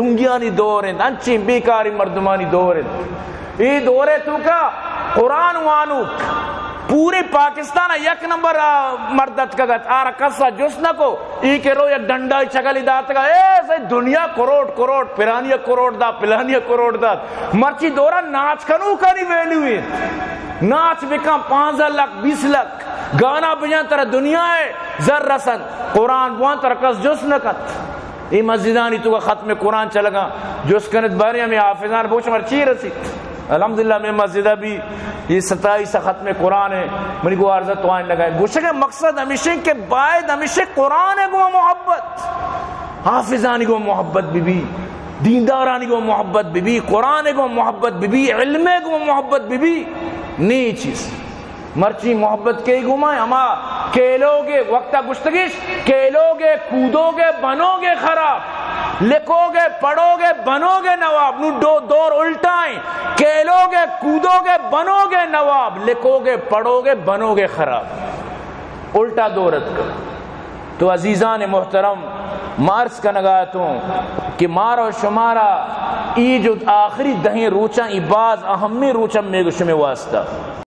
لنگیانی دور انت، انچیں بیکاریں مردمانی دور انت۔ اے دور ءِ توکا قرآن وانوک پورے پاکستان ءَ یک نمبر ءَ مرد اتکگ ات، آرا کس ءَ جست نہ کو۔ اے کہ رو یک ڈنڈائی چگلی داتگ ءَ، اے سے دنیا کروڑ کروڑ، پلانی ءَ کروڑ دات، پلانی ءَ کروڑ دات۔ مرچی دورا ناچ کنوکانی ویلیو انت۔ ناچ بکن پانزدہ لکھ، بیست لکھ، گانا بجن ترا دنیا ءِ زر رسن، قرآن بوان ترا کس جست نہ کنت۔ اے مسجدانی توکا ختم قرآن چلگاں، جست کنت بارے ہمیں حافظان بوش مرچی رسیت۔ الحمدللہ، میں مسجد ءَ بھی یہ ستائیس ختم قرآن ہے، منی گو عرضہ تو آئیں لگائیں۔ گوشگ ءِ مقصد ہمیشہ کہ باید ہمیشہ قرآن ءِ گو محبت، حافظانی گو محبت بی بی، دیندارانی گو محبت بی بی، قرآن ءِ گو محبت بی بی، علم ءِ گو محبت بی بی، نی چیز۔ مرچی محبت کئی گوما؟ ہما کیلوگے وقتا گشتگش، کیلوگے کودوگے بنوگے خراب، لکوگے پڑوگے بنوگے نواب۔ نو دو دور الٹائیں، کیلوگے کودوگے بنوگے نواب، لکوگے پڑوگے بنوگے خراب۔ الٹا دور اتکا۔ تو عزیزان محترم، ما عرض کنگا اتوں کہ مارا و شمارا ای جو آخری دہیں روچاں، ای باز اہمیں روچاں میں گو شمے واسطہ۔